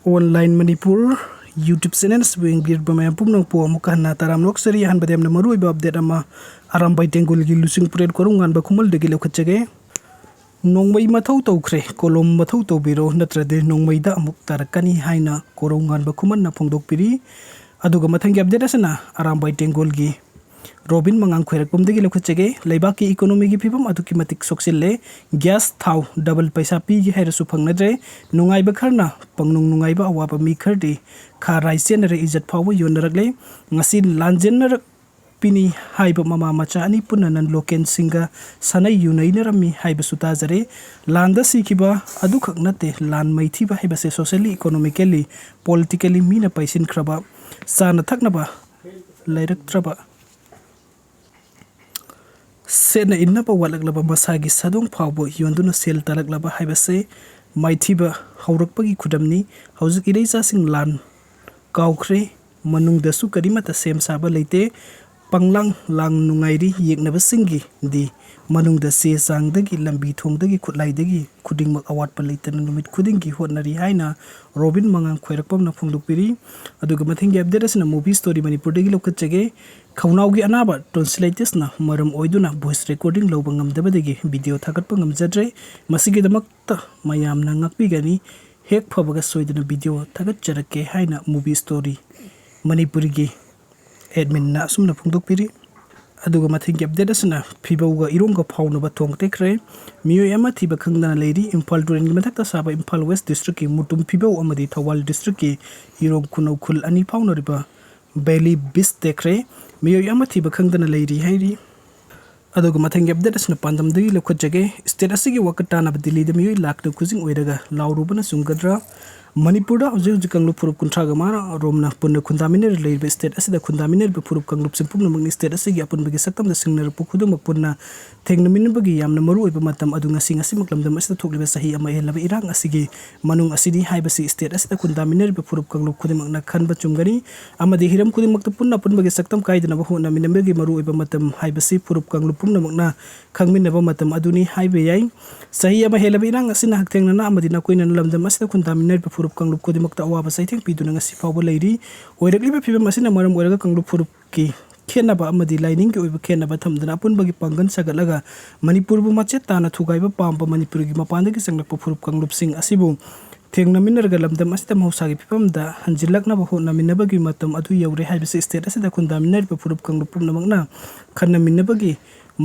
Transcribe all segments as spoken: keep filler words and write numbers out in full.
Online Manipur YouTube channel ꯑꯁꯤꯕꯨ ꯌꯦꯡꯕꯤꯔꯤꯕ ꯃꯌꯥꯝ ꯄꯨꯝꯅꯃꯛꯄꯨ ꯑꯃꯨꯛꯀ ꯍꯟꯅ ꯇꯔꯥꯝꯅ ꯑꯣꯛꯆꯔꯤ꯫ ꯑꯍꯥꯟꯕꯗ ꯌꯥꯝꯅ ꯃꯔꯨꯑꯣꯏꯕ update ꯑꯃ ꯑꯔꯥꯝꯕꯥꯏ ꯇꯦꯡꯒꯣꯜꯒꯤ ꯂꯨꯆꯤꯡ ꯄꯨꯔꯦꯜ ꯀꯣꯔꯧꯉꯥꯟꯕ ꯈꯨꯃꯟꯗꯒꯤ ꯂꯧꯈꯠꯆꯒꯦ꯫ ꯅꯣꯡꯃꯩ ꯃꯊꯧ ꯇꯧꯈ꯭ꯔꯦ, ꯀꯣꯂꯣꯝ ꯃꯊꯧ ꯇꯧꯕꯤꯔꯣ, ꯅꯠꯇ꯭ꯔꯗꯤ ꯅꯣꯡꯃꯩꯗ ꯑꯃꯨꯛ ꯇꯥꯔꯛꯀꯅꯤ ꯍꯥꯏꯅ ꯀꯣꯔꯧꯉꯥꯟꯕ ꯈꯨꯃꯟꯅ ꯐꯣꯡꯗꯣꯛꯄꯤꯔꯤ꯫ ꯑꯗꯨꯒ ꯃꯊꯪꯒꯤ update ꯑꯁꯤꯅ ꯑꯔꯥꯝꯕꯥꯏ ꯇꯦꯡꯒꯣꯜꯒꯤ ꯔꯣꯕꯤꯟ ꯃꯉꯥꯡ ꯈꯣꯏꯔꯛꯄꯝꯗꯒꯤ ꯂꯧꯈꯠꯆꯒꯦ꯫ ꯂꯩꯕꯥꯛꯀꯤ economyꯒꯤ ꯐꯤꯕꯝ ꯑꯗꯨꯛꯀꯤ ꯃꯇꯤꯛ ꯁꯣꯛꯆꯤꯜꯂꯦ꯫ Gas ꯊꯥꯎ double ꯄꯩꯁꯥ ꯄꯤꯒꯦ ꯍꯥꯏꯔꯁꯨ ꯐꯪꯅꯗ꯭ꯔꯦ꯫ ꯅꯨꯡꯉꯥꯏꯕ ꯈꯔꯅ ꯄꯪꯅꯨꯡ ꯅꯨꯡꯉꯥꯏꯕ, ꯑꯋꯥꯕ ꯃꯤ ꯈꯔꯗꯤ ꯈꯥ ꯔꯥꯏ ꯆꯦꯟꯅꯔꯦ, ꯏꯖꯠ ꯐꯥꯎꯕ ꯌꯣꯟꯅꯔꯛꯂꯦ꯫ ꯉꯁꯤ ꯂꯥꯟꯖꯦꯟꯅꯔꯛꯄꯤꯅꯤ ꯍꯥꯏꯕ ꯃꯃꯥ ꯃꯆꯥ ꯑꯅꯤ ꯄꯨꯟꯅ non-localꯁꯤꯡꯒ ꯁꯥꯟꯅꯩ ꯌꯨꯅꯩꯅꯔꯝꯃꯤ ꯍꯥꯏꯕꯁꯨ ꯇꯥꯖꯔꯦ꯫ ꯂꯥꯟꯗ ꯁꯤꯈꯤꯕ ꯑꯗꯨꯈꯛ ꯅꯠꯇꯦ, ꯂꯥꯟ ꯃꯩꯊꯤꯕ ꯍꯥꯏꯕꯁꯦ socially, economically, politically ꯃꯤꯅ ꯄꯥꯏꯁꯤꯟꯈ꯭ꯔꯕ, ꯆꯥꯅ ꯊꯛꯅꯕ ꯂꯩꯔꯛꯇ꯭ꯔꯕ, ꯁꯦꯠꯅ ꯏꯟꯅꯕ ꯋꯥꯠꯂꯛꯂꯕ, ꯃꯁꯥꯒꯤ ꯁꯥꯗꯣꯡ ꯐꯥꯎꯕ ꯌꯣꯟꯗꯨꯅ ꯁꯦꯜ ꯇꯥꯜꯂꯛꯂꯕ ꯍꯥꯏꯕꯁꯦ ꯃꯥꯏꯊꯤꯕ ꯍꯧꯔꯛꯄꯒꯤ ꯈꯨꯗꯝꯅꯤ꯫ ꯍꯧꯖꯤꯛ ꯏꯔꯩꯆꯥꯁꯤꯡ ꯂꯥꯟ ꯀꯥꯎꯈ꯭ꯔꯦ, ꯃꯅꯨꯡꯗꯁꯨ ꯀꯔꯤꯃꯠꯇ ꯁꯦꯝ ꯁꯥꯕ ꯂꯩꯇꯦ꯫ ꯄꯪꯂꯥꯡ ꯂꯥꯡ ꯅꯨꯡꯉꯥꯏꯔꯤ꯫ ꯌꯦꯛꯅꯕꯁꯤꯡꯒꯤꯗꯤ ꯃꯅꯨꯡꯗ ꯆꯦ ꯆꯥꯡꯗꯒꯤ, ꯂꯝꯕꯤ ꯊꯣꯡꯗꯒꯤ, ꯈꯨꯠꯂꯥꯏꯗꯒꯤ ꯈꯨꯗꯤꯡꯃꯛ ꯑꯋꯥꯠꯄ ꯂꯩꯇꯅ ꯅꯨꯃꯤꯠ ꯈꯨꯗꯤꯡꯒꯤ ꯍꯣꯠꯅꯔꯤ ꯍꯥꯏꯅ ꯔꯣꯕꯤꯟ ꯃꯉꯥꯡ ꯈꯣꯏꯔꯛꯄꯝꯅ ꯐꯣꯡꯗꯣꯛꯄꯤꯔꯤ꯫ ꯑꯗꯨꯒ ꯃꯊꯪꯒꯤ update ꯑꯁꯤꯅ Movie Story ꯃꯅꯤꯄꯨꯔꯗꯒꯤ ꯂꯧꯈꯠꯆꯒꯦ꯫ ꯈꯧꯅꯥꯎꯒꯤ ꯑꯅꯥꯕ tonsillitisꯅ ꯃꯔꯝ ꯑꯣꯏꯗꯨꯅ voice recording ꯂꯧꯕ ꯉꯝꯗꯕꯗꯒꯤ video ꯊꯥꯒꯠꯄ ꯉꯝꯖꯗ꯭ꯔꯦ꯫ ꯃꯁꯤꯒꯤꯗꯃꯛꯇ ꯃꯌꯥꯝꯅ ꯉꯥꯛꯄꯤꯒꯅꯤ꯫ ꯍꯦꯛ ꯐꯕꯒ ꯁꯣꯏꯗꯅ video ꯊꯥꯒꯠꯆꯔꯛꯀꯦ ꯍꯥꯏꯅ Movie Story ꯃꯅꯤꯄꯨꯔꯒꯤ adminꯅ ꯑꯁꯨꯝꯅ ꯐꯣꯡꯗꯣꯛꯄꯤꯔꯤ꯫ ꯑꯗꯨꯒ ꯃꯊꯪꯒꯤ update ꯑꯁꯤꯅ ꯐꯤꯕꯧꯒ ꯏꯔꯣꯡꯒ ꯐꯥꯎꯅꯕ ꯊꯣꯡ ꯇꯦꯛꯈ꯭ꯔꯦ꯫ ꯃꯤꯑꯣꯏ ꯑꯃ ꯊꯤꯕ ꯈꯪꯗꯅ ꯂꯩꯔꯤ꯫ ꯏꯝꯐꯥꯜ ꯇꯨꯔꯦꯜꯒꯤ ꯃꯊꯛꯇ ꯁꯥꯕ ꯏꯝꯐꯥꯜ West districtꯀꯤ ꯃꯨꯇꯨꯝ ꯐꯤꯕꯧ ꯑꯃꯗꯤ ꯊꯧꯕꯥꯜ districtꯀꯤ ꯏꯔꯣꯡ ꯈꯨꯅꯧ ꯈꯨꯜ ꯑꯅꯤ ꯐꯥꯎꯅꯔꯤꯕ valley bridge ꯇꯦꯛꯈ꯭ꯔꯦ꯫ ꯃꯤꯑꯣꯏ ꯑꯃ ꯊꯤꯕ ꯈꯪꯗꯅ ꯂꯩꯔꯤ ꯍꯥꯏꯔꯤ꯫ ꯑꯗꯨꯒ ꯃꯊꯪꯒꯤ update ꯑꯁꯤꯅ ꯄꯥꯟꯗꯝꯗꯒꯤ ꯂꯧꯈꯠꯆꯒꯦ꯫ State ꯑꯁꯤꯒꯤ ꯋꯥꯀꯠ ꯇꯥꯅꯕ ꯗꯤꯜꯂꯤꯗ ꯃꯤꯑꯣꯏ ꯂꯥꯛꯇ ꯈꯨꯖꯤꯡ ꯑꯣꯏꯔꯒ ꯂꯥꯎꯔꯨꯕꯅ ꯆꯨꯝꯒꯗ꯭ꯔꯥ? ꯃꯅꯤꯄꯨꯔꯗ ꯍꯧꯖꯤꯛ ꯍꯧꯖꯤꯛ ꯀꯥꯡꯂꯨꯞ ꯐꯨꯔꯨꯞ ꯀꯨꯟꯊ꯭ꯔꯥꯒ ꯃꯉꯥ ꯔꯣꯝꯅ ꯄꯨꯟꯅ ꯈꯨꯟꯗꯥꯃꯤꯟꯅꯔ ꯂꯩꯔꯤꯕ state ꯑꯁꯤꯗ ꯈꯨꯟꯗꯥꯃꯤꯟꯅꯔꯤꯕ ꯐꯨꯔꯨꯞ ꯀꯥꯡꯂꯨꯞꯁꯤꯡ ꯄꯨꯝꯅꯃꯛꯅꯤ꯫ State ꯑꯁꯤꯒꯤ ꯑꯄꯨꯟꯕꯒꯤ ꯁꯛꯇꯝꯗ ꯁꯤꯡꯅꯔꯛꯄ ꯈꯨꯗꯤꯡꯃꯛ ꯄꯨꯟꯅ ꯊꯦꯡꯅꯃꯤꯟꯅꯕꯒꯤ ꯌꯥꯝꯅ ꯃꯔꯨꯑꯣꯏꯕ ꯃꯇꯝ ꯑꯗꯨ ꯉꯁꯤ, ꯉꯁꯤꯃꯛ ꯂꯝꯗꯝ ꯑꯁꯤꯗ ꯊꯣꯛꯂꯤꯕ ꯆꯍꯤ ꯑꯃ ꯍꯦꯜꯂꯕ ꯏꯔꯥꯡ ꯑꯁꯤꯒꯤ ꯃꯅꯨꯡ ꯑꯁꯤꯅꯤ ꯍꯥꯏꯕꯁꯤ state ꯑꯁꯤꯗ ꯈꯨꯟꯗꯥꯃꯤꯟꯅꯔꯤꯕ ꯐꯨꯔꯨꯞ ꯀꯥꯡꯂꯨꯞ ꯈꯨꯗꯤꯡꯃꯛꯅ ꯈꯟꯕ ꯆꯨꯝꯒꯅꯤ꯫ ꯑꯃꯗꯤ ꯍꯤꯔꯝ ꯈꯨꯗꯤꯡꯃꯛꯇ ꯄꯨꯟꯅ ꯑꯄꯨꯟꯕꯒꯤ ꯁꯛꯇꯝ ꯀꯥꯏꯗꯅꯕ ꯍꯣꯠꯅꯃꯤꯟꯅꯕꯒꯤ ꯃꯔꯨꯑꯣꯏꯕ ꯃꯇꯝ ꯍꯥꯏꯕꯁꯤ ꯐꯨꯔꯨꯞ ꯀꯥꯡꯂꯨꯞ ꯄꯨꯝꯅꯃꯛꯅ ꯈꯪꯃꯤꯟꯅꯕ ꯃꯇꯝ ꯑꯗꯨꯅꯤ ꯍꯥꯏꯕ ꯌꯥꯏ꯫ ꯆꯍꯤ ꯑꯃ ꯍꯦꯜꯂꯕ ꯏꯔꯥꯡ ꯑꯁꯤꯅ ꯍꯛꯊꯦꯡꯅꯅ ꯑꯃꯗꯤ ꯅꯥꯀꯣꯏꯅꯅ ꯂꯝꯗꯝ ꯑꯁꯤꯗ ꯈꯨꯟꯗꯥꯃꯤꯟꯅꯔꯤꯕ ꯐꯨꯔꯨꯞ ꯀꯥꯡꯂꯨꯞ ꯈꯨꯗꯤꯡꯃꯛꯇ ꯑꯋꯥꯕ ꯆꯩꯊꯦꯡ ꯄꯤꯗꯨꯅ ꯉꯁꯤ ꯐꯥꯎꯕ ꯂꯩꯔꯤ꯫ ꯑꯣꯏꯔꯛꯂꯤꯕ ꯐꯤꯕꯝ ꯑꯁꯤꯅ ꯃꯔꯝ ꯑꯣꯏꯔꯒ ꯀꯥꯡꯂꯨꯞ ꯐꯨꯔꯨꯞꯀꯤ ꯈꯦꯠꯅꯕ ꯑꯃꯗꯤ ꯂꯥꯏꯅꯤꯡꯒꯤ ꯑꯣꯏꯕ ꯈꯦꯠꯅꯕ ꯊꯝꯗꯨꯅ ꯑꯄꯨꯟꯕꯒꯤ ꯄꯥꯡꯒꯜ ꯁꯥꯒꯠꯂꯒ ꯃꯅꯤꯄꯨꯔꯕꯨ ꯃꯆꯦꯠ ꯇꯥꯅ ꯊꯨꯒꯥꯏꯕ ꯄꯥꯝꯕ ꯃꯅꯤꯄꯨꯔꯒꯤ ꯃꯄꯥꯟꯗꯒꯤ ꯆꯪꯂꯛꯄ ꯐꯨꯔꯨꯞ ꯀꯥꯡꯂꯨꯞꯁꯤꯡ ꯑꯁꯤꯕꯨ ꯊꯦꯡꯅꯃꯤꯟꯅꯔꯒ ꯂꯝꯗꯝ ꯑꯁꯤꯗ ꯃꯍꯧꯁꯥꯒꯤ ꯐꯤꯕꯝꯗ ꯍꯟꯖꯤꯜꯂꯛꯅꯕ ꯍꯣꯠꯅꯃꯤꯟꯅꯕꯒꯤ ꯃꯇꯝ ꯑꯗꯨ ꯌꯧꯔꯦ ꯍꯥꯏꯕꯁꯤ ꯁ꯭ꯇꯦꯠ ꯑꯁꯤꯗ ꯈꯨꯟꯗꯥꯃꯤꯟꯅꯔꯤꯕ ꯐꯨꯔꯨꯞ ꯀꯥꯡꯂꯨꯞ ꯄꯨꯝꯅꯃꯛꯅ ꯈꯟꯅꯃꯤꯟꯅꯕꯒꯤ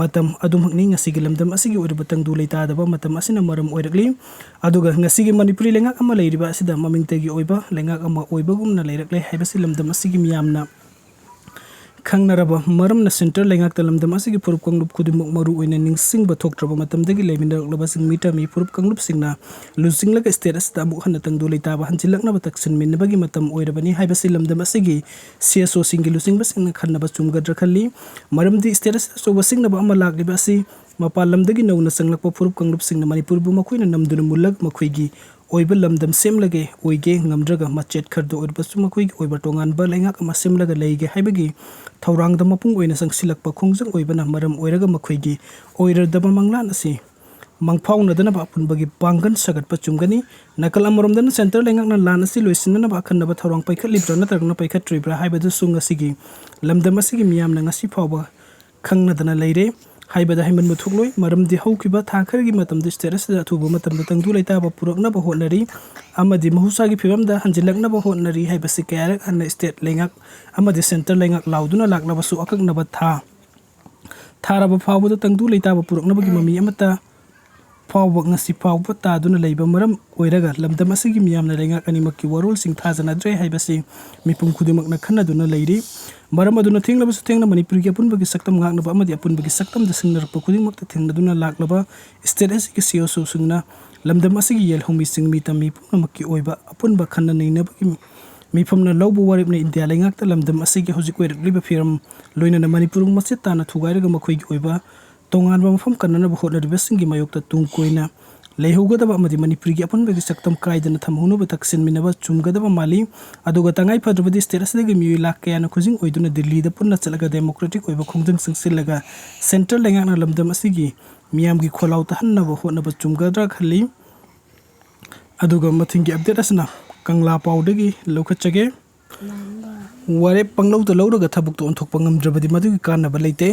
ꯃꯇꯝ ꯑꯗꯨꯃꯛꯅꯤ꯫ ꯉꯁꯤꯒꯤ ꯂꯝꯗꯝ ꯑꯁꯤꯒꯤ ꯑꯣꯏꯔꯤꯕ ꯇꯪꯗꯨ ꯂꯩꯇꯥꯗꯕ ꯃꯇꯝ ꯑꯁꯤꯅ ꯃꯔꯝ ꯑꯣꯏꯔꯛꯂꯤ꯫ ꯑꯗꯨꯒ ꯉꯁꯤꯒꯤ ꯃꯅꯤꯄꯨꯔꯤ ꯂꯩꯉꯥꯛ ꯑꯃ ꯂꯩꯔꯤꯕ ꯑꯁꯤꯗ ꯃꯃꯤꯡꯇꯒꯤ ꯑꯣꯏꯕ ꯂꯩꯉꯥꯛ ꯑꯃ ꯑꯣꯏꯕꯒꯨꯝꯅ ꯂꯩꯔꯛꯂꯦ ꯍꯥꯏꯕꯁꯤ ꯂꯝꯗꯝ ꯑꯁꯤꯒꯤ ꯃꯤꯌꯥꯝꯅ ꯈꯪꯅꯔꯕ ꯃꯔꯝꯅ ꯁꯦꯟꯇ꯭ꯔꯦꯜ ꯂꯩꯉꯥꯛꯇ ꯂꯝꯗꯝ ꯑꯁꯤꯒꯤ ꯐꯨꯔꯨꯞ ꯀꯥꯡꯂꯨꯞ ꯈꯨꯗꯤꯡꯃꯛ ꯃꯔꯨ ꯑꯣꯏꯅ ꯅꯤꯡꯁꯤꯡꯕ ꯊꯣꯛꯇ꯭ꯔꯕ ꯃꯇꯝꯗꯒꯤ ꯂꯩꯃꯤꯟꯅꯔꯛꯂꯕꯁꯤꯡ ꯃꯤꯇ꯭ꯔꯃꯤ ꯐꯨꯔꯨꯞ ꯀꯥꯡꯂꯨꯞꯁꯤꯡꯅ ꯂꯨꯆꯤꯡꯂꯒ ꯁ꯭ꯇꯦꯠ ꯑꯁꯤꯗ ꯑꯃꯨꯛ ꯍꯟꯅ ꯇꯪꯗꯨ ꯂꯩꯇꯥꯕ ꯍꯟꯖꯤꯜꯂꯛꯅꯕ ꯇꯛꯁꯤꯟꯃꯤꯟꯅꯕꯒꯤ ꯃꯇꯝ ꯑꯣꯏꯔꯕꯅꯤ ꯍꯥꯏꯕꯁꯤ ꯂꯝꯗꯝ ꯑꯁꯤꯒꯤ ꯁꯤ ꯑꯦꯁ ꯑꯣꯁꯤꯡꯒꯤ ꯂꯨꯆꯤꯡꯕꯁꯤꯡꯅ ꯈꯟꯅꯕ ꯆꯨꯝꯒꯗ꯭ꯔꯥ ꯈꯜꯂꯤ꯫ ꯃꯔꯝꯗꯤ ꯁ꯭ꯇꯦꯠ ꯑꯁꯤꯗ ꯑꯆꯧꯕ ꯁꯤꯡꯅꯕ ꯑꯃ ꯂꯥꯛꯂꯤꯕ ꯑꯁꯤ ꯃꯄꯥꯟ ꯂꯝꯗꯒꯤ ꯅꯧꯅ ꯆꯪꯂꯛꯄ ꯐꯨꯔꯨꯞ ꯀꯥꯡꯂꯨꯞꯁꯤꯡꯅ ꯃꯅꯤꯄꯨꯔꯕꯨ ꯃꯈꯣꯏꯅ ꯅꯝꯗꯨꯅ ꯃꯨꯜꯂꯒ ꯃꯈꯣꯏꯒꯤ ꯑꯣꯏꯕ ꯂꯝꯗꯝ ꯁꯦꯝꯂꯒꯦ ꯑꯣꯏꯒꯦ ꯉꯝꯗ꯭ꯔꯒ ꯃꯆꯦꯠ ꯈꯔꯗ ꯑꯣꯏꯔꯕꯁꯨ ꯃꯈꯣꯏꯒꯤ ꯑꯣꯏꯕ ꯇꯣꯉꯥꯟꯕ ꯂꯩꯉꯥꯛ ꯑꯃ ꯁꯦꯝꯂꯒ ꯂꯩꯒꯦ ꯍꯥꯏꯕꯒꯤ ꯊꯧꯔꯥꯡꯗ ꯃꯄꯨꯡ ꯑꯣꯏꯅ ꯆꯪꯁꯤꯜꯂꯛꯄ ꯈꯣꯡꯖꯪ ꯑꯣꯏꯕꯅ ꯃꯔꯝ ꯑꯣꯏꯔꯒ ꯃꯈꯣꯏꯒꯤ ꯑꯣꯏꯔꯗꯕ ꯃꯪꯂꯥꯟ ꯑꯁꯤ ꯃꯪꯐꯥꯎꯅꯗꯅꯕ ꯑꯄꯨꯟꯕꯒꯤ ꯄꯥꯡꯒꯜ ꯁꯥꯒꯠꯄ ꯆꯨꯝꯒꯅꯤ꯫ ꯅꯥꯀꯜ ꯑꯃꯔꯣꯝꯗꯅ ꯁꯦꯟꯇ꯭ꯔꯦꯜ ꯂꯩꯉꯥꯛꯅ ꯂꯥꯟ ꯑꯁꯤ ꯂꯣꯏꯁꯤꯟꯅꯅꯕ ꯑꯈꯟꯅꯕ ꯊꯧꯔꯥꯡ ꯄꯥꯏꯈꯠꯂꯤꯕ꯭ꯔꯥ ꯅꯠꯇ꯭ꯔꯒꯅ ꯄꯥꯏꯈꯠꯇ꯭ꯔꯤꯕ꯭ꯔꯥ ꯍꯥꯏꯕꯗꯨꯁꯨ ꯉꯁꯤꯒꯤ ꯂꯝꯗꯝ ꯑꯁꯤꯒꯤ ꯃꯤꯌꯥꯝꯅ ꯉꯁꯤ ꯐꯥꯎꯕ ꯈꯪꯅꯗꯅ ꯂꯩꯔꯦ ꯍꯥꯏꯕꯗ ꯍꯥꯏꯃꯟꯕ ꯊꯣꯛꯂꯣꯏ꯫ ꯃꯔꯝꯗꯤ ꯍꯧꯈꯤꯕ ꯊꯥ ꯈꯔꯒꯤ ꯃꯇꯝꯗ ꯁ꯭ꯇꯦꯠ ꯑꯁꯤꯗ ꯑꯊꯨꯕ ꯃꯇꯝꯗ ꯇꯪꯗꯨ ꯂꯩꯇꯥꯕ ꯄꯨꯔꯛꯅꯕ ꯍꯣꯠꯅꯔꯤ ꯑꯃꯗꯤ ꯃꯍꯧꯁꯥꯒꯤ ꯐꯤꯕꯝꯗ ꯍꯟꯖꯤꯜꯂꯛꯅꯕ ꯍꯣꯠꯅꯔꯤ ꯍꯥꯏꯕꯁꯤ ꯀꯌꯥꯔꯛ ꯍꯟꯅ ꯁ꯭ꯇꯦꯠ ꯂꯩꯉꯥꯛ ꯑꯃꯗꯤ ꯁꯦꯟꯇ꯭ꯔꯦꯜ ꯂꯩꯉꯥꯛ ꯂꯥꯎꯗꯨꯅ ꯂꯥꯛꯂꯕꯁꯨ ꯑꯀꯛꯅꯕ ꯊꯥ ꯊꯥꯔꯕ ꯐꯥꯎꯕꯗ ꯇꯪꯗꯨ ꯂꯩꯇꯥꯕ ꯄꯨꯔꯛꯅꯕꯒꯤ ꯃꯃꯤ ꯑꯃꯠꯇ ꯐꯥꯎꯕ ꯉꯁꯤ ꯐꯥꯎꯕ ꯇꯥꯗꯨꯅ ꯂꯩꯕ ꯃꯔꯝ ꯑꯣꯏꯔꯒ ꯂꯝꯗꯝ ꯑꯁꯤꯒꯤ ꯃꯤꯌꯥꯝꯅ ꯂꯩꯉꯥꯛ ꯑꯅꯤꯃꯛꯀꯤ ꯋꯥꯔꯣꯜꯁꯤꯡ ꯊꯥꯖꯅꯗ꯭ꯔꯦ ꯍꯥꯏꯕꯁꯤ ꯃꯤꯄꯨꯝ ꯈꯨꯗꯤꯡꯃꯛꯅ ꯈꯟꯅꯗꯨꯅ ꯂꯩꯔꯤ꯫ ꯃꯔꯝ ꯑꯗꯨꯅ ꯊꯦꯡꯂꯕꯁꯨ ꯊꯦꯡꯅ ꯃꯅꯤꯄꯨꯔꯒꯤ ꯑꯄꯨꯟꯕꯒꯤ ꯁꯛꯇꯝ ꯉꯥꯛꯅꯕ ꯑꯃꯗꯤ ꯑꯄꯨꯟꯕꯒꯤ ꯁꯛꯇꯝꯗ ꯁꯤꯡꯅꯔꯛꯄ ꯈꯨꯗꯤꯡꯃꯛꯇ ꯊꯦꯡꯅꯗꯨꯅ ꯂꯥꯛꯂꯕ ꯁ꯭ꯇꯦꯠ ꯑꯁꯤꯒꯤ ꯁꯤ ꯑꯣ ꯁꯣꯁꯤꯡꯅ ꯂꯝꯗꯝ ꯑꯁꯤꯒꯤ ꯌꯦꯜꯍꯧꯃꯤꯁꯤꯡ ꯃꯤꯇꯝ ꯃꯤ ꯄꯨꯝꯅꯃꯛꯀꯤ ꯑꯣꯏꯕ ꯑꯄꯨꯟꯕ ꯈꯟꯅ ꯅꯩꯅꯕꯒꯤ ꯃꯤꯐꯝꯅ ꯂꯧꯕ ꯋꯥꯔꯦꯞꯅ ꯏꯟꯗꯤꯌꯥ ꯂꯩꯉꯥꯛꯇ ꯂꯝꯗꯝ ꯑꯁꯤꯒꯤ ꯍꯧꯖꯤꯛ ꯑꯣꯏꯔꯛꯂꯤꯕ ꯐꯤꯕꯝ ꯂꯣꯏꯅꯅ ꯃꯅꯤꯄꯨꯔꯕꯨ ꯃꯆꯦꯠ ꯇꯥꯅ ꯊꯨꯒꯥꯏꯔꯒ ꯃꯈꯣꯏꯒꯤ ꯑꯣꯏꯕ ꯇꯣꯉꯥꯟꯕ ꯃꯐꯝ ꯀꯟꯅꯅꯕ ꯍꯣꯠꯅꯔꯤꯕꯁꯤꯡꯒꯤ ꯃꯥꯌꯣꯛꯇ ꯇꯨꯡ ꯀꯣꯏꯅ ꯂꯩꯍꯧꯒꯗꯕ ꯑꯃꯗꯤ ꯃꯅꯤꯄꯨꯔꯒꯤ ꯑꯄꯨꯟꯕꯒꯤ ꯁꯛꯇꯝ ꯀꯥꯏꯗꯅ ꯊꯝꯍꯧꯅꯕ ꯇꯛꯁꯤꯟꯃꯤꯟꯅꯕ ꯆꯨꯝꯒꯗꯕ ꯃꯥꯜꯂꯤ꯫ ꯑꯗꯨꯒ ꯇꯉꯥꯏ ꯐꯗ꯭ꯔꯕꯗꯤ ꯁ꯭ꯇꯦꯠ ꯑꯁꯤꯗꯒꯤ ꯃꯤꯑꯣꯏ ꯂꯥꯈ ꯀꯌꯥꯅ ꯈꯨꯖꯤꯡ ꯑꯣꯏꯗꯨꯅ ꯗꯤꯜꯂꯤꯗ ꯄꯨꯟꯅ ꯆꯠꯂꯒ ꯗꯦꯃꯣꯀ꯭ꯔꯦꯇꯤꯛ ꯑꯣꯏꯕ ꯈꯣꯡꯖꯪ ꯆꯪꯁꯤꯜꯂꯒ ꯁꯦꯟꯇ꯭ꯔꯦꯜ ꯂꯩꯉꯥꯛꯅ ꯂꯝꯗꯝ ꯑꯁꯤꯒꯤ ꯃꯤꯌꯥꯝꯒꯤ ꯈꯣꯜꯂꯥꯎ ꯇꯥꯍꯟꯅꯕ ꯍꯣꯠꯅꯕ ꯆꯨꯝꯒꯗ꯭ꯔꯥ ꯈꯜꯂꯤ꯫ ꯑꯗꯨꯒ ꯃꯊꯪꯒꯤ ꯑꯞꯗꯦꯠ ꯑꯁꯤꯅ ꯀꯪꯂꯥ ꯄꯥꯎꯗꯒꯤ ꯂꯧꯈꯠꯆꯒꯦ꯫ ꯋꯥꯔꯦꯞ ꯄꯪꯂꯧꯗ ꯂꯧꯔꯒ ꯊꯕꯛꯇ ꯑꯣꯟꯊꯣꯛꯄ ꯉꯝꯗ꯭ꯔꯕꯗꯤ ꯃꯗꯨꯒꯤ ꯀꯥꯟꯅꯕ ꯂꯩꯇꯦ꯫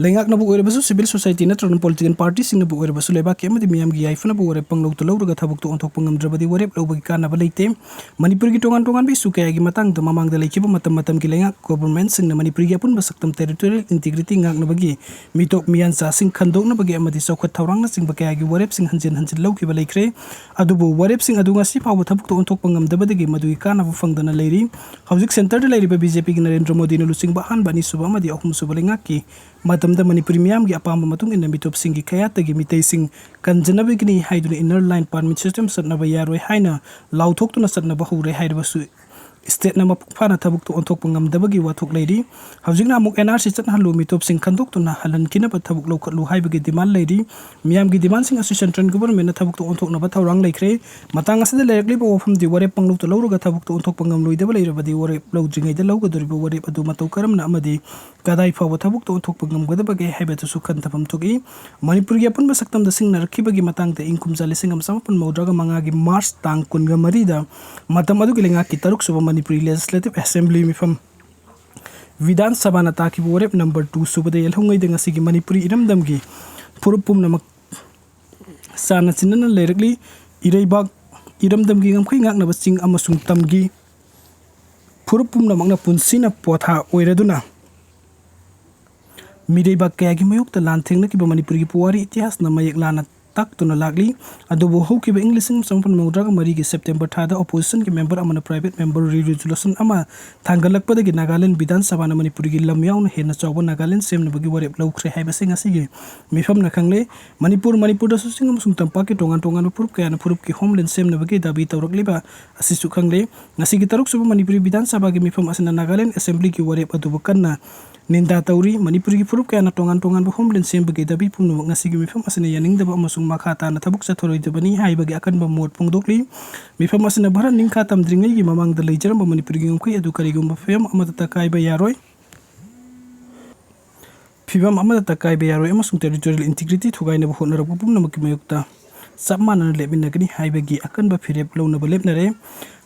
ꯂꯩꯉꯥꯛꯅꯕꯨ ꯑꯣꯏꯔꯕꯁꯨ, ꯁꯤꯚꯤꯜ ꯁꯣꯁꯥꯏꯇꯤ ꯅꯠꯇ꯭ꯔꯒꯅ ꯄꯣꯂꯤꯇꯤꯀꯦꯜ ꯄꯥꯔꯇꯤꯁꯤꯡꯅꯕꯨ ꯑꯣꯏꯔꯕꯁꯨ, ꯂꯩꯕꯥꯛꯀꯤ ꯑꯃꯗꯤ ꯃꯤꯌꯥꯝꯒꯤ ꯌꯥꯏꯐꯅꯕ ꯋꯥꯔꯦꯞ ꯄꯪꯂꯧꯗ ꯂꯧꯔꯒ ꯊꯕꯛꯇ ꯑꯣꯟꯊꯣꯛꯄ ꯉꯝꯗ꯭ꯔꯕꯗꯤ ꯋꯥꯔꯦꯞ ꯂꯧꯕꯒꯤ ꯀꯥꯟꯅꯕ ꯂꯩꯇꯦ꯫ ꯃꯅꯤꯄꯨꯔꯒꯤ ꯇꯣꯉꯥꯟ ꯇꯣꯉꯥꯟꯕ ꯏꯁꯨ ꯀꯌꯥꯒꯤ ꯃꯇꯥꯡꯗ ꯃꯃꯥꯡꯗ ꯂꯩꯈꯤꯕ ꯃꯇꯝ ꯃꯇꯝꯒꯤ ꯂꯩꯉꯥꯛ ꯒꯣꯚꯔꯟꯃꯦꯟꯠꯁꯤꯡꯅ ꯃꯅꯤꯄꯨꯔꯒꯤ ꯑꯄꯨꯟꯕ ꯁꯛꯇꯝ, ꯇꯦꯔꯤꯇꯣꯔꯤꯌꯦꯜ ꯏꯟꯇꯤꯒ꯭ꯔꯤꯇꯤ ꯉꯥꯛꯅꯕꯒꯤ ꯃꯤꯇꯣꯞ ꯃꯤꯌꯥꯟꯆꯥꯁꯤꯡ ꯈꯟꯗꯣꯛꯅꯕꯒꯤ ꯑꯃꯗꯤ ꯆꯥꯎꯈꯠ ꯊꯧꯔꯥꯡꯅꯆꯤꯡꯕ ꯀꯌꯥꯒꯤ ꯋꯥꯔꯦꯞꯁꯤꯡ ꯍꯟꯖꯤꯟ ꯍꯟꯖꯤꯟ ꯂꯧꯈꯤꯕ ꯂꯩꯈ꯭ꯔꯦ꯫ ꯑꯗꯨꯕꯨ ꯋꯥꯔꯦꯞꯁꯤꯡ ꯑꯗꯨ ꯉꯁꯤ ꯐꯥꯎꯕ ꯊꯕꯛꯇ ꯑꯣꯟꯊꯣꯛꯄ ꯉꯝꯗꯕꯗꯒꯤ ꯃꯗꯨꯒꯤ ꯀꯥꯟꯅꯕ ꯐꯪꯗꯅ ꯂꯩꯔꯤ꯫ ꯍꯧꯖꯤꯛ ꯁꯦꯟꯇꯔꯗ ꯂꯩꯔꯤꯕ ꯕꯤ ꯖꯦ ꯄꯤꯒꯤ ꯅꯔꯦꯟꯗ꯭ꯔ ꯃꯣꯗꯤꯅ ꯂꯨꯆꯤꯡꯕ ꯑꯍꯥꯟꯕ, ꯑꯅꯤꯁꯨꯕ ꯑꯃꯗꯤ ꯑꯍꯨꯝꯁꯨꯕ ꯂꯩꯉꯥꯛꯀꯤ ꯃꯇꯝꯗ ꯃꯅꯤꯄꯨꯔꯤ ꯃꯤꯌꯥꯝꯒꯤ ꯑꯄꯥꯝꯕ ꯃꯇꯨꯡ ꯏꯟꯅ ꯃꯤꯇꯣꯞꯁꯤꯡꯒꯤ ꯀꯌꯥꯠꯇꯒꯤ ꯃꯤꯇꯩꯁꯤꯡ ꯀꯟꯖꯅꯕꯒꯤꯅꯤ ꯍꯥꯏꯗꯨꯅ ꯏꯟꯅꯔ ꯂꯥꯏꯟ ꯄꯔꯃꯤꯠ ꯁꯤꯁꯇꯦꯝ ꯆꯠꯅꯕ ꯌꯥꯔꯣꯏ ꯍꯥꯏꯅ ꯂꯥꯎꯊꯣꯛꯇꯨꯅ ꯆꯠꯅꯕ ꯍꯧꯔꯦ ꯍꯥꯏꯔꯕꯁꯨ, ꯁ꯭ꯇꯦꯠꯅ ꯃꯄꯨꯡ ꯐꯥꯅ ꯊꯕꯛꯇ ꯑꯣꯟꯊꯣꯛꯄ ꯉꯝꯗꯕꯒꯤ ꯋꯥꯊꯣꯛ ꯂꯩꯔꯤ꯫ ꯍꯧꯖꯤꯛꯅ ꯑꯃꯨꯛ ꯑꯦꯟ ꯑꯥꯔ ꯁꯤ ꯆꯠꯅꯍꯜꯂꯨ, ꯃꯤꯇꯣꯞꯁꯤꯡ ꯈꯟꯗꯣꯛꯇꯨꯅ ꯍꯜꯍꯟꯈꯤꯅꯕ ꯊꯕꯛ ꯂꯧꯈꯠꯂꯨ ꯍꯥꯏꯕꯒꯤ ꯗꯤꯃꯥꯟ ꯂꯩꯔꯤ꯫ ꯃꯤꯌꯥꯝꯒꯤ ꯗꯤꯃꯥꯟꯁꯤꯡ ꯑꯁꯤ ꯁꯦꯟꯇ꯭ꯔꯦꯜ ꯒꯣꯚꯔꯟꯃꯦꯟꯠꯅ ꯊꯕꯛꯇ ꯑꯣꯟꯊꯣꯛꯅꯕ ꯊꯧꯔꯥꯡ ꯂꯩꯈ꯭ꯔꯦ꯫ ꯃꯇꯥꯡ ꯑꯁꯤꯗ ꯂꯩꯔꯛꯂꯤꯕ ꯋꯥꯐꯝꯗꯤ ꯋꯥꯔꯦꯞ ꯄꯪꯂꯧꯗ ꯂꯧꯔꯒ ꯊꯕꯛꯇ ꯑꯣꯟꯊꯣꯛꯄ ꯉꯝꯂꯣꯏꯗꯕ ꯂꯩꯔꯕꯗꯤ ꯋꯥꯔꯦꯞ ꯂꯧꯗ꯭ꯔꯤꯉꯩꯗ ꯂꯧꯒꯗꯧꯔꯤꯕ ꯋꯥꯔꯦꯞ ꯑꯗꯨ ꯃꯇꯧ ꯀꯔꯝꯅ ꯑꯃꯗꯤ ꯀꯗꯥꯏ ꯐꯥꯎꯕ ꯊꯕꯛꯇ ꯑꯣꯟꯊꯣꯛꯄ ꯉꯝꯒꯗꯕꯒꯦ ꯍꯥꯏꯕꯗꯨꯁꯨ ꯈꯟꯊꯐꯝ ꯊꯣꯛꯏ꯫ ꯃꯅꯤꯄꯨꯔꯒꯤ ꯑꯄꯨꯟꯕ ꯁꯛꯇꯝꯗ ꯁꯤꯡꯅꯔꯛꯈꯤꯕꯒꯤ ꯃꯇꯥꯡꯗ ꯏꯪ ꯀꯨꯝꯖꯥ ꯂꯤꯁꯤꯡ ꯑꯃ ꯆꯥꯃꯥꯄꯟ ꯃꯧꯗ꯭ꯔꯥꯒ ꯃꯉꯥꯒꯤ ꯃꯥꯔꯆ ꯇꯥꯡ ꯀꯨꯟꯒ ꯃꯔꯤꯗ ꯃꯇꯝ ꯑꯗꯨꯒꯤ ꯂꯩꯉꯥꯛꯀꯤ ꯇꯔꯨꯛ ꯁꯨꯕ ꯃꯅꯤꯄꯨꯔꯤ ꯂꯦꯖꯤꯁꯂꯦꯇꯤꯚ ꯑꯦꯁꯦꯝꯕ꯭ꯂꯤ ꯃꯤꯐꯝ ꯕꯤꯙꯥꯟ ꯁꯚꯥꯅ ꯇꯥꯈꯤꯕ ꯋꯥꯔꯦꯞ ꯅꯝꯕꯔ ꯇꯨ ꯁꯨꯕꯗ ꯌꯦꯜꯍꯧꯉꯩꯗ ꯉꯁꯤꯒꯤ ꯃꯅꯤꯄꯨꯔꯤ ꯏꯔꯝꯗꯝꯒꯤ ꯐꯨꯔꯨꯞ ꯄꯨꯝꯅꯃꯛ ꯆꯥꯟꯅ ꯆꯤꯟꯅꯅ ꯂꯩꯔꯛꯂꯤ꯫ ꯏꯔꯩꯕꯥꯛ ꯏꯔꯝꯗꯝꯒꯤ ꯉꯝꯈꯩ ꯉꯥꯛꯅꯕ ꯆꯤꯡ ꯑꯃꯁꯨꯡ ꯇꯝꯒꯤ ꯐꯨꯔꯨꯞ ꯄꯨꯝꯅꯃꯛꯅ ꯄꯨꯟꯁꯤꯅ ꯄꯣꯊꯥ ꯑꯣꯏꯔꯗꯨꯅ ꯃꯤꯔꯩꯕꯥꯛ ꯀꯌꯥꯒꯤ ꯃꯥꯌꯣꯛꯇ ꯂꯥꯟ ꯊꯦꯡꯅꯈꯤꯕ ꯃꯅꯤꯄꯨꯔꯒꯤ ꯄꯨꯋꯥꯔꯤ ꯏꯇꯤꯍꯥꯁꯅ ꯃꯌꯦꯛ ꯂꯥꯅ ꯇꯥꯛꯇꯨꯅ ꯂꯥꯛꯂꯤ꯫ ꯑꯗꯨꯕꯨ ꯍꯧꯈꯤꯕ ꯏꯪ ꯂꯤꯁꯤꯡ ꯑꯃ ꯆꯥꯃꯥꯄꯟ ꯃꯧꯗ꯭ꯔꯥꯒ ꯃꯔꯤꯒꯤ ꯁꯦꯞꯇꯦꯝꯕꯔ ꯊꯥꯗ ꯑꯣꯄꯣꯖꯤꯁꯟꯒꯤ ꯃꯦꯝꯕꯔ ꯑꯃꯅ ꯄ꯭ꯔꯥꯏꯚꯦꯠ ꯃꯦꯝꯕꯔ ꯔꯤꯖꯣꯂꯨꯁꯟ ꯑꯃ ꯊꯥꯡꯒꯠꯂꯛꯄꯗꯒꯤ ꯅꯥꯒꯥꯂꯦꯟ ꯕꯤꯙꯥꯟ ꯁꯚꯥꯅ ꯃꯅꯤꯄꯨꯔꯒꯤ ꯂꯝ ꯌꯥꯎꯅ ꯍꯦꯟꯅ ꯆꯥꯎꯕ ꯅꯥꯒꯥꯂꯦꯟ ꯁꯦꯝꯅꯕꯒꯤ ꯋꯥꯔꯦꯞ ꯂꯧꯈ꯭ꯔꯦ ꯍꯥꯏꯕꯁꯤ ꯉꯁꯤꯒꯤ ꯃꯤꯐꯝꯅ ꯈꯪꯂꯦ꯫ ꯃꯅꯤꯄꯨꯔ, ꯃꯅꯤꯄꯨꯔꯗꯁꯨ ꯆꯤꯡ ꯑꯃꯁꯨꯡ ꯇꯝꯄꯥꯛꯀꯤ ꯇꯣꯉꯥꯟ ꯇꯣꯉꯥꯟꯕ ꯐꯨꯔꯨꯞ ꯀꯌꯥꯅ ꯐꯨꯔꯨꯞꯀꯤ ꯍꯣꯝꯂꯦꯟ ꯁꯦꯝꯅꯕꯒꯤ ꯗꯥꯕꯤ ꯇꯧꯔꯛꯂꯤꯕ ꯑꯁꯤꯁꯨ ꯈꯪꯂꯦ꯫ ꯉꯁꯤꯒꯤ ꯇꯔꯨꯛ ꯁꯨꯕ ꯃꯅꯤꯄꯨꯔꯤ ꯕꯤꯙꯥꯟ ꯁꯚꯥꯒꯤ ꯃꯤꯐꯝ ꯑꯁꯤꯅ ꯅꯥꯒꯥꯂꯦꯟ ꯑꯦꯁꯦꯝꯕ꯭ꯂꯤꯒꯤ ꯋꯥꯔꯦꯞ ꯑꯗꯨꯕꯨ ꯀꯟꯅ ꯅꯤꯟꯗꯥ ꯇꯧꯔꯤ꯫ ꯃꯅꯤꯄꯨꯔꯒꯤ ꯐꯨꯔꯨꯞ ꯀꯌꯥꯅ ꯇꯣꯉꯥꯟ ꯇꯣꯉꯥꯟꯕ ꯍꯣꯝꯂꯦꯟ ꯁꯦꯝꯕꯒꯤ ꯗꯥꯕꯤ ꯄꯨꯝꯅꯃꯛ ꯉꯁꯤꯒꯤ ꯃꯤꯐꯝ ꯑꯁꯤꯅ ꯌꯥꯅꯤꯡꯗꯕ ꯑꯃꯁꯨꯡ ꯃꯈꯥ ꯇꯥꯅ ꯊꯕꯛ ꯆꯠꯊꯔꯣꯏꯗꯕꯅꯤ ꯍꯥꯏꯕꯒꯤ ꯑꯀꯟꯕ ꯃꯣꯠ ꯐꯣꯡꯗꯣꯛꯂꯤ꯫ ꯃꯤꯐꯝ ꯑꯁꯤꯅ ꯚꯥꯔꯠ ꯅꯤꯡꯈꯥ ꯇꯝꯗ꯭ꯔꯤꯉꯩꯒꯤ ꯃꯃꯥꯡꯗ ꯂꯩꯖꯔꯝꯕ ꯃꯅꯤꯄꯨꯔꯒꯤ ꯉꯝꯈꯩ ꯑꯗꯨ ꯀꯔꯤꯒꯨꯝꯕ ꯐꯤꯚꯝ ꯑꯃꯠꯇ ꯀꯥꯏꯕ ꯌꯥꯔꯣꯏ꯫ ꯐꯤꯚꯝ ꯑꯃꯠꯇ ꯀꯥꯏꯕ ꯌꯥꯔꯣꯏ ꯑꯃꯁꯨꯡ ꯇꯦꯔꯤꯇꯣꯔꯤꯌꯦꯜ ꯏꯟꯇꯤꯒ꯭ꯔꯤꯇꯤ ꯊꯨꯒꯥꯏꯅꯕ ꯍꯣꯠꯅꯔꯛꯄ ꯄꯨꯝꯅꯃꯛꯀꯤ ꯃꯥꯌꯣꯛꯇ ꯆꯞ ꯃꯥꯟꯅꯅ ꯂꯦꯞꯃꯤꯟꯅꯒꯅꯤ ꯍꯥꯏꯕꯒꯤ ꯑꯀꯟꯕ ꯐꯤꯔꯦꯞ ꯂꯧꯅꯕ ꯂꯦꯞꯅꯔꯦ꯫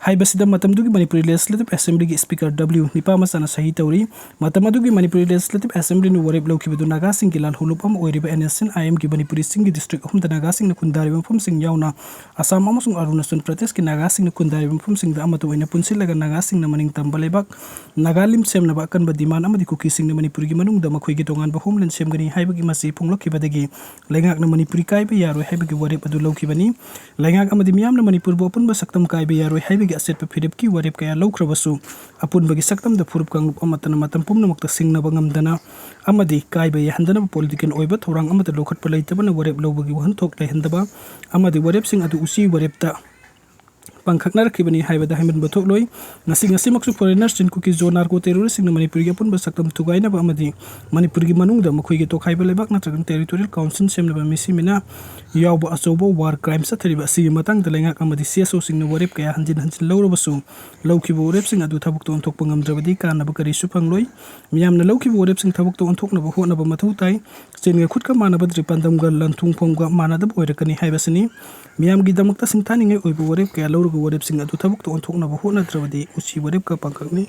ꯍꯥꯏꯕꯁꯤꯗ ꯃꯇꯝꯗꯨꯒꯤ ꯃꯅꯤꯄꯨꯔꯤ Legislative Assemblyꯒꯤ Speaker W ꯅꯤꯄꯥꯃꯆꯥꯅ ꯁꯍꯤ ꯇꯧꯔꯤ꯫ ꯃꯇꯝ ꯑꯗꯨꯒꯤ ꯃꯅꯤꯄꯨꯔꯤ Legislative Assemblyꯅ ꯋꯥꯔꯦꯞ ꯂꯧꯈꯤꯕꯗꯨ ꯅꯥꯒꯥꯁꯤꯡꯒꯤ ꯂꯥꯜꯍꯧꯂꯨꯞ ꯑꯃ ꯑꯣꯏꯔꯤꯕ N S C N I Mꯒꯤ ꯃꯅꯤꯄꯨꯔꯤꯁꯤꯡꯒꯤ district ꯑꯍꯨꯝꯗ ꯅꯥꯒꯥꯁꯤꯡꯅ ꯈꯨꯟꯗꯥꯔꯤꯕ ꯃꯐꯝꯁꯤꯡ ꯌꯥꯎꯅ ꯑꯁꯥꯝ ꯑꯃꯁꯨꯡ ꯑꯔꯨꯅꯥꯆꯜ ꯄ꯭ꯔꯗꯦꯁꯀꯤ ꯅꯥꯒꯥꯁꯤꯡꯅ ꯈꯨꯟꯗꯥꯔꯤꯕ ꯃꯐꯝꯁꯤꯡꯗ ꯑꯃꯠꯇ ꯑꯣꯏꯅ ꯄꯨꯟꯁꯤꯜꯂꯒ ꯅꯥꯒꯥꯁꯤꯡꯅ ꯃꯅꯤꯡ ꯇꯝꯕ ꯂꯩꯕꯥꯛ ꯅꯥꯒꯥꯂꯤꯝ ꯁꯦꯝꯅꯕ ꯑꯀꯟꯕ demand ꯑꯃꯗꯤ ꯀꯨꯀꯤꯁꯤꯡꯅ ꯃꯅꯤꯄꯨꯔꯒꯤ ꯃꯅꯨꯡꯗ ꯃꯈꯣꯏꯒꯤ ꯇꯣꯉꯥꯟꯕ homeland ꯁꯦꯝꯒꯅꯤ ꯍꯥꯏꯕꯒꯤ ꯃꯆꯤ ꯐꯣꯡꯂꯛꯈꯤꯕꯗꯒꯤ ꯂꯩꯉꯥꯛꯅ ꯃꯅꯤꯄꯨꯔꯤ ꯀꯥꯏꯕ ꯌꯥꯔꯣꯏ ꯍꯥꯏꯕꯒꯤ ꯋꯥꯔꯦꯞ ꯑꯗꯨ ꯂꯧꯈꯤꯕꯅꯤ꯫ ꯂꯩꯉꯥꯛ ꯑꯃꯗꯤ ꯃꯤꯌꯥꯝꯅ ꯃꯅꯤꯄꯨꯔꯕꯨ ꯑꯄꯨꯟꯕ ꯁꯛꯇꯝ ꯀꯥꯏꯕ ꯌꯥꯔꯣꯏ ꯍꯥꯏꯕꯒꯤ ꯑꯆꯦꯠꯄ ꯐꯤꯔꯦꯞꯀꯤ ꯋꯥꯔꯦꯞ ꯀꯌꯥ ꯂꯧꯈ꯭ꯔꯕꯁꯨ, ꯑꯄꯨꯟꯕꯒꯤ ꯁꯛꯇꯝꯗ ꯐꯨꯔꯨꯞ ꯀꯥꯡꯂꯨꯞ ꯑꯃꯠꯇꯅ ꯃꯇꯝ ꯄꯨꯝꯅꯃꯛꯇ ꯁꯤꯡꯅꯕ ꯉꯝꯗꯅ ꯑꯃꯗꯤ ꯀꯥꯏꯕ ꯌꯥꯍꯟꯗꯅꯕ political ꯑꯣꯏꯕ ꯊꯧꯔꯥꯡ ꯑꯃꯠꯇ ꯂꯧꯈꯠꯄ ꯂꯩꯇꯕꯅ ꯋꯥꯔꯦꯞ ꯂꯧꯕꯒꯤ ꯋꯥꯍꯟꯊꯣꯛ ꯂꯩꯍꯟꯗꯕ ꯑꯃꯗꯤ ꯋꯥꯔꯦꯞꯁꯤꯡ ꯑꯗꯨ ꯎꯆꯤ ꯋꯥꯔꯦꯞꯇ ꯄꯥꯡꯈꯛꯅꯔꯛꯈꯤꯕꯅꯤ ꯍꯥꯏꯕꯗ ꯍꯥꯏꯃꯟꯕ ꯊꯣꯛꯂꯣꯏ꯫ ꯉꯁꯤ, ꯉꯁꯤꯃꯛꯁꯨ foreigner ꯆꯤꯟ ꯀꯨꯀꯤ ꯖꯣ narco terroristꯁꯤꯡꯅ ꯃꯅꯤꯄꯨꯔꯒꯤ ꯑꯄꯨꯟꯕ ꯁꯛꯇꯝ ꯊꯨꯒꯥꯏꯅꯕ ꯑꯃꯗꯤ ꯃꯅꯤꯄꯨꯔꯒꯤ ꯃꯅꯨꯡꯗ ꯃꯈꯣꯏꯒꯤ ꯇꯣꯈꯥꯏꯕ ꯂꯩꯕꯥꯛ ꯅꯠꯇ꯭ꯔꯒ territorial council ꯁꯦꯝꯅꯕ ꯃꯤꯁꯤ ꯃꯤꯅ ꯌꯥꯎꯕ ꯑꯆꯧꯕ war crime ꯆꯠꯊꯔꯤꯕ ꯑꯁꯤꯒꯤ ꯃꯇꯥꯡꯗ ꯂꯩꯉꯥꯛ ꯑꯃꯗꯤ C S Oꯁꯤꯡꯅ ꯋꯥꯔꯦꯞ ꯀꯌꯥ ꯍꯟꯖꯤꯟ ꯍꯟꯖꯤꯟ ꯂꯧꯔꯕꯁꯨ, ꯂꯧꯈꯤꯕ ꯋꯥꯔꯦꯞꯁꯤꯡ ꯑꯗꯨ ꯊꯕꯛꯇ ꯑꯣꯟꯊꯣꯛꯄ ꯉꯝꯗ꯭ꯔꯕꯗꯤ ꯀꯥꯟꯅꯕ ꯀꯔꯤꯁꯨ ꯐꯪꯂꯣꯏ꯫ ꯃꯤꯌꯥꯝꯅ ꯂꯧꯈꯤꯕ ꯋꯥꯔꯦꯞꯁꯤꯡ ꯊꯕꯛꯇ ꯑꯣꯟꯊꯣꯛꯅꯕ ꯍꯣꯠꯅꯕ ꯃꯊꯧ ꯇꯥꯏ꯫ ꯆꯤꯟꯒ ꯈꯨꯠꯀ ꯃꯥꯟꯅꯕ ꯇ꯭ꯔꯤꯄꯥꯟꯗꯝꯒ ꯂꯟ-ꯊꯨꯝ ꯐꯝꯒ ꯃꯥꯟꯅꯗꯕ ꯑꯣꯏꯔꯛꯀꯅꯤ ꯍꯥꯏꯕꯁꯤꯅꯤ꯫ ꯃꯤꯌꯥꯝꯒꯤꯗꯃꯛꯇ ꯁꯤꯡꯊꯥꯅꯤꯡꯉꯥꯏ ꯑꯣꯏꯕ ꯋꯥꯔꯦꯞ ꯀꯌꯥ ꯂꯧꯔꯒ ꯋꯥꯔꯦꯞꯁꯤꯡ ꯑꯗꯨ ꯊꯕꯛꯇ ꯑꯣꯟꯊꯣꯛꯅꯕ ꯍꯣꯠꯅꯗ꯭ꯔꯕꯗꯤ ꯎꯆꯤ ꯋꯥꯔꯦꯞꯀ ꯄꯥꯡꯈꯛꯅꯤ꯫